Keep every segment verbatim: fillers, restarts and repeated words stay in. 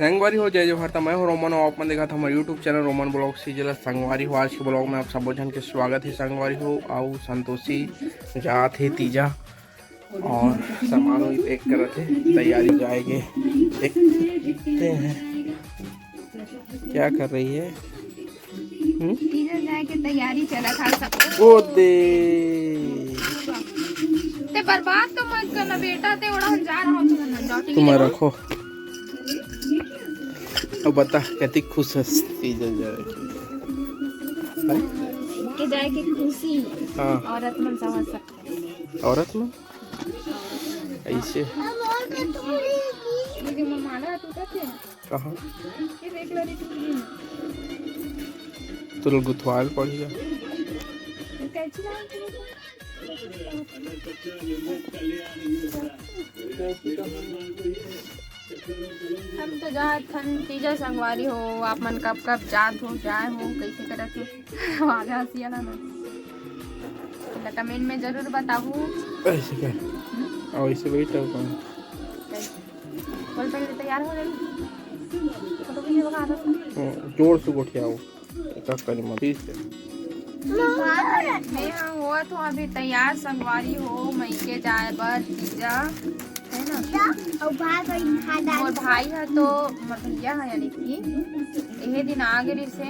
संगवारी हो, जय जोहार। त मैं हूं रोमन, अउ आप मन देखत हव हमर YouTube channel Roman blog season. संगवारी हो, आज के ब्लॉग में आप सबो झन के स्वागत हे। संगवारी हो, अउ संतोषी जात हे तीजा, अउ सामान भी पैक करत हे, तैयारी जाए के। देखते हैं क्या कर रही है। हम्म? तीजा जाए के तैयारी चलत हे सब। ओ दे। ते बर्बाद तो मत करना बेटा, ते ओड़ा हम जा रहा हूँ, तुम ना जाओ, ठीक है? तुम रखो। अब बता, कति खुश हस तीजा जाए के? हैं? के जाए के खुशी। हाँ। औरत मन समझ सकते हैं। औरत मन? ऐसे? ये जो माला है, टूटा क्या? कहाँ? ये देख लो, ये टूट गई। तो लोग गुथवाल पड़ी जा। ये कैंची लाओ। हम तो जात हन तीजा संगवारी हो, आप मन कब कब जात हो, जाए हो, कैसे करत हो? आवाज हंसी वाला ना। कमेंट में जरूर बताबू। ऐसे क्या? आओ, ऐसे बैठ जाओ, कौन? कैसे? बोल, पहले तैयार हो गई। फोटो खींचे बका आता था। हम्म, जोर से गोठियाओ। एक करी मत, ठीक है? मैं हाँ हुआ तो अभी तैयार संगवारी हो, मइके जाए बर तीजा, है ना? अउ भाई बहन खा डाल। मोर भाई है तो मोर भैया है, यानी कि यही दिन आ गए से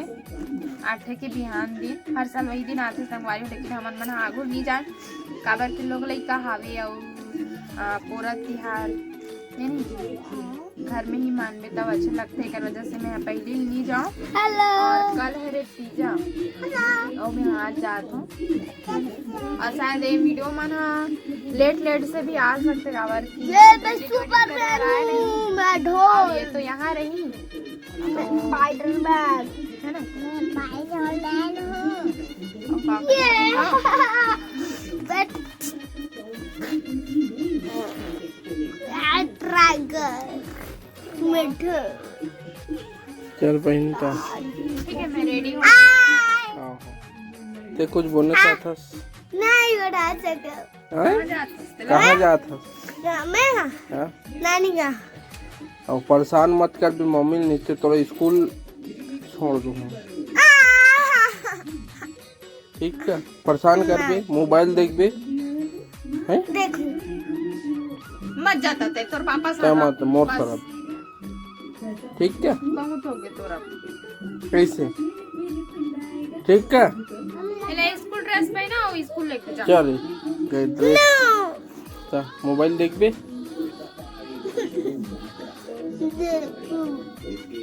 आठे के बिहान दिन, हर साल वही दिन आथे संगवारी हो, लेकिन हमन मन आगू नहीं जान, काबर के लोग लइका हावे अउ, आ, पोरा तिहार, है नहीं? घर में ही मानबे तब अच्छा लगथे, एकर वजह से मैं पहले ही नहीं जाऊँ। हेलो। और कल हरे तीजा। हेलो। और मैं आज जात हूँ। और शायद ये वीडियो मन हा लेट लेट से भी आ सकते, काबर कि ये मैं एडिट वेडिट सुपरमैन करे आए नहीं। हूँ, मैं ढोल। और ये तो यहाँ रही। मैं स्पाइडरमैन। है ना? मैं स्पाइडरमैन हूँ। और पापा ये। हाँ। बट ट्राइगर मिठू। चल बहिन, तो ठीक है, मैं रेडी हूँ। आओ। ते कुछ बोलना चाहत हस? नहीं बता सकता। हाँ? कहाँ जात हस? ना, मैं हाँ। हाँ? नानी का। अब परेशान मत कर भी मम्मी, नहीं तो तोरा स्कूल छोड़ दूँ। ठीक है, परेशान करबे, मोबाइल देखबे, हैं? देखू। मत जाता ते, तोर पापा से तै मत, मोर बस। तरफ। ठीक है? बहुत हो गए तोरा। कैसे? ठीक है? पहले स्कूल ड्रेस पहना, वो स्कूल लेके जा। चल, गए ड्रेस। No। ता मोबाइल देखबे।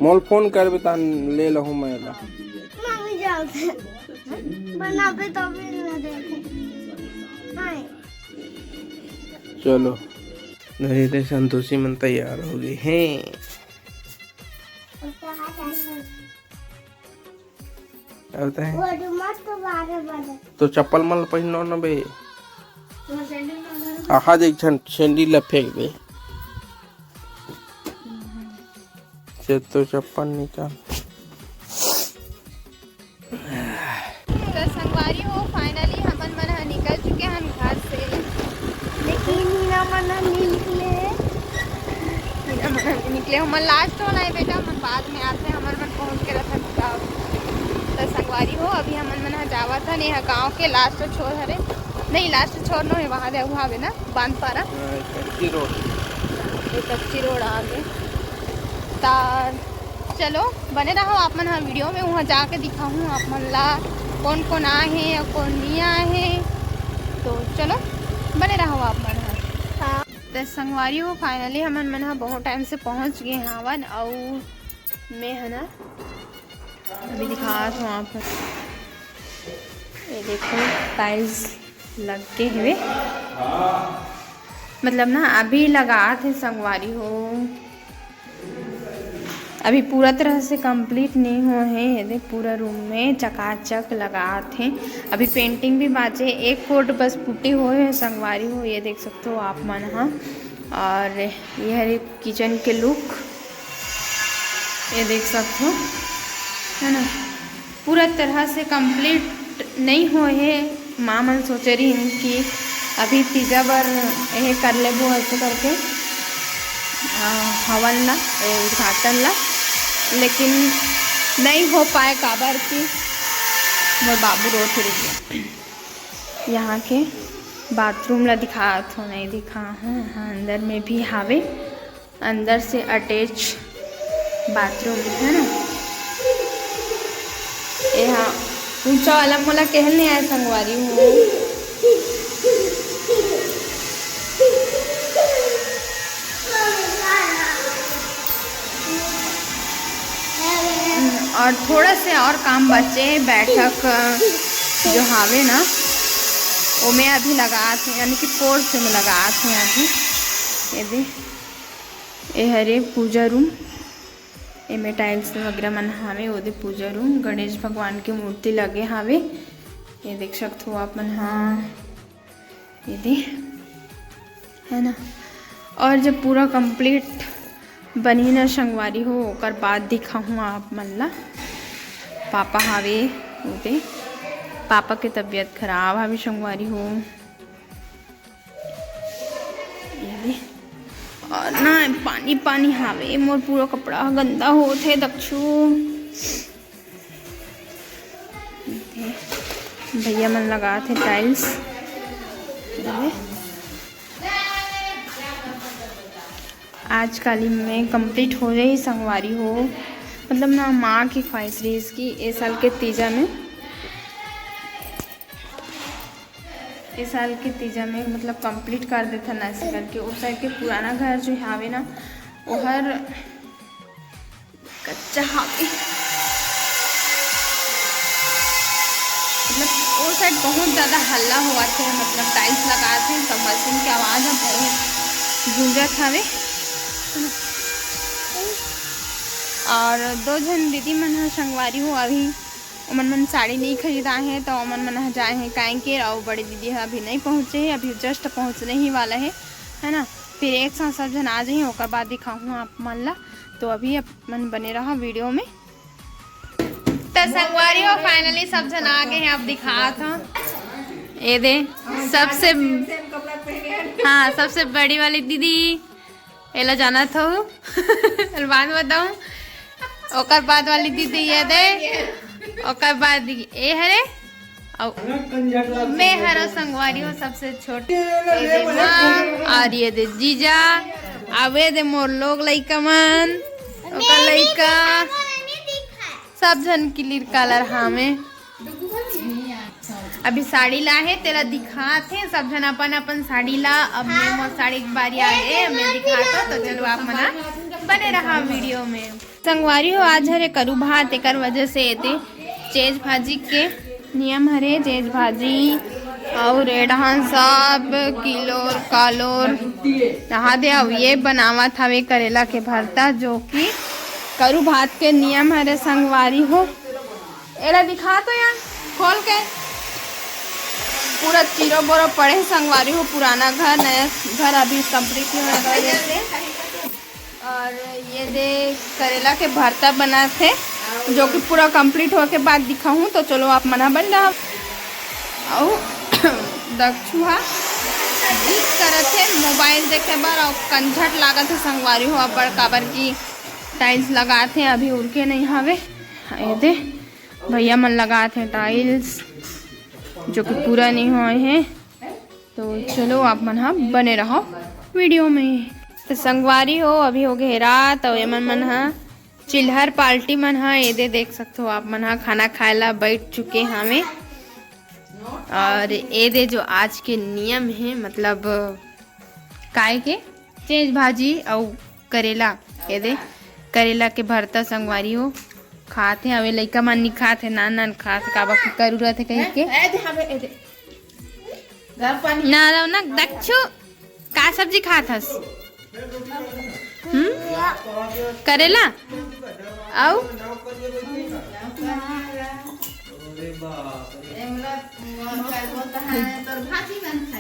मोल फोन करबे, तहन ले लहूँ मैं ला। मम्मी जाओ थे। बनाबे तो भी ना देखे। हाय। चलो, नहीं रे, संतोषी मन तैयार हो गए हैं। अब तो है। वो जो मस्त बारह बजे। तो चप्पल मल पहिनो न बे। वो सैंडल में अगर आहा देख छन सैंडल ला फेंक दे। से तो चप्पल निकाल। तो संगवारी हो, finally हमन मन ह निकल चुके हन घर से। लेकिन हीना मन ह नहीं निकले। हीना मन ह नहीं निकले। हमन लास्ट वाला है बेटा, हमन बाद में आते हैं, हमन मन पहुंच के रहते हैं तब। तो संगवारी हो, अभी हमन मन ह जावत हन, यह गांव के लास्ट छोर हरे, नहीं लास्ट छोर नो है, वहाँ दे, वहाँ बे ना बांधपारा। हाँ, कच्ची रोड। ये कच्ची रोड आ गए। ता चलो बने रहो आप मन ह वीडियो में, वहाँ जाके दिखाहूँ आप मन ला कौन कौन आए हैं और कौन नहीं आए हैं। तो चलो बने रहो आप मन ह। हाँ। तो संगवारी हो, finally हमन मन ह बहुत टाइम से पहुँच गए हावन। और मैं है ना अभी दिखात हूँ आप, ये देखो टाइल्स लग के हवे, मतलब ना अभी लगात हे संगवारी हो, अभी पूरा तरह से complete नहीं हो हे। ये देख पूरा रूम में चकाचक लगात हे, अभी पेंटिंग भी बाचे, एक कोट बस पुट्टी होए हे संगवारी हो। ये देख सकते हो आप मन ह, और ये हरे किचन के लुक, ये देख सकते हो, है ना, पूरा तरह से complete नहीं होए हे। माँ मन सोचे रहिन कि अभी तीजा बर ये कर लेबो ऐसे करके, हवन ला, ए, उद्घाटन ला, लेकिन नहीं हो पाए, काबर कि मोर बाबू रोत रहिस। यहाँ के बाथरूम ला दिखात हो, नहीं दिखा हूँ। यहाँ अंदर में भी हावे, अंदर से अटैच बाथरूम है ना। ए हाँ, ऊंचा वाला मोला कहल नहीं आए संगवारी हो। और थोड़ा से और काम बचे, बैठक जो हावे ना, ओमे अभी लगात हे, यानी कि फोर्थ में लगात हे अभी। ये दे, ए हरे पूजा रूम, एमे टाइल्स वगैरह मन हावे। ओदे पूजा रूम, गणेश भगवान के मूर्ति लगे हावे, ये देख सकत हो आप मन। हाँ, ये दे, है ना। और जब पूरा कंप्लीट बनही ना संगवारी हो, ओकर बाद दिखाहूँ आप मन ला। पापा हावे ओदे, पापा के तबीयत खराब हावे संगवारी हो। ये दे। और ना पानी पानी हावे, मोर पूरा कपड़ा गंदा होत हे दक्षु। भैया मन लगात हे टाइल्स। आज काली में कंप्लीट हो जाही संगवारी हो। मतलब ना, माँ की ख्वाहिश रहिस कि ए साल के तीजा में, ए साल के तीजा में मतलब कंप्लीट कर देथन ऐसे करके। उस साइड के पुराना घर जो हावे ना, ओहर कच्चा हावे। मतलब, ओ साइड बहुत ज्यादा हल्ला होवत हे, मतलब, टाइल्स लगात हे, सब मशीन के आवाज ह, बहुत गूंजत हवे। और दो झन दीदी मन ह संगवारी हो, अभी ओमन मन साड़ी नहीं खरीदा हे, तो ओमन मन ह जाए हे काहे के, और बड़े दीदी ह अभी नहीं पहुँचे हे, अभी जस्ट पहुँचने ही वाला हे, है ना। फिर एक साथ सब झन आ जाही, ओकर बाद दिखाहूँ आप मन ला। तो अभी आप मन बने रहा वीडियो में। तो संगवारी हो, finally सब झन आ गए हैं, आप दिखात हो। ये दे, सबसे, हाँ, सबसे बड़ी वाली दीदी, एला जानत हो। एला बाद में बताऊँ। ओकर बाद वाली दीदी ये दे, ओकर बाद ए हरे, और मैं हरो संगवारी हो सबसे छोटी। ये दे माँ, और ये दे जीजा, अब ये दे मोर लोग लइका मन, ओकर लइका, सब झन किलिर कालर हामे। अभी साड़ी ला हे, तेला दिखात हे सब झन अपन अपन साड़ी ला। अब मैं मोर साड़ी के बारी आ गए, मैं दिखात हो, तो चलो आप मना बने रहा वीडियो में। संगवारी हो, आज हरे करू भात, एकर वजह से एदे चेज भाजी के नियम हरे, चेज भाजी और एडहन सब किलोर कालोर नहा दे। अब ये बनावत हवे करेला के भरता, जो कि करू भात के नियम हरे संगवारी हो। एला दिखा तो यार, खोल के। पूरा चीरो बोरो पड़े हे संगवारी हो, पुराना घर, नया घर अभी कंप्लीट नहीं होए हे। और ये दे करेला के भरता बनात हे, जो कि पूरा कंप्लीट होए के बाद दिखाहूँ। तो चलो आप मना बन रहा। अउ दक्षु हा जिद करत हे मोबाइल देखे बर, अउ कंझट लागत हे संगवारी हो अब्बड़, काबर की टाइल्स लगात हे, अभी उरके नहीं हवे। ये दे भैया मन लगात हे टाइल्स, जो कि पूरा नहीं होए हे। तो चलो आप मन हा बने रहो वीडियो में। तो संगवारी हो, अभी हो गए रात, और एमन मन हा चिल्हर पार्टी मन हा, एदे देख सकते हो आप मन हा खाना खाए ला बैठ चुके हावे। और एदे जो आज के नियम है, मतलब काय के चेज भाजी अउ करेला, एदे करेला के भरता संगवारी हो खात हे। अवे लइका मन नी खात हे, नान नान खात हे, काबर की करू रथे कही के। ए, ए, दे, हवे, ए, दे। गरम पानी। ना रहो ना, दक्षु, का सब्जी खात हस? हम्म? करेला? अउ?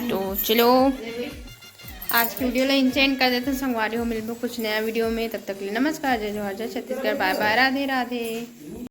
तो चलो, आज की वीडियो ला एंड कर देते हैं संगवारी हो। मिलबो कुछ नया वीडियो में, तब तक के लिए नमस्कार, जय जोहार, जय छत्तीसगढ़, बाय बाय, राधे राधे।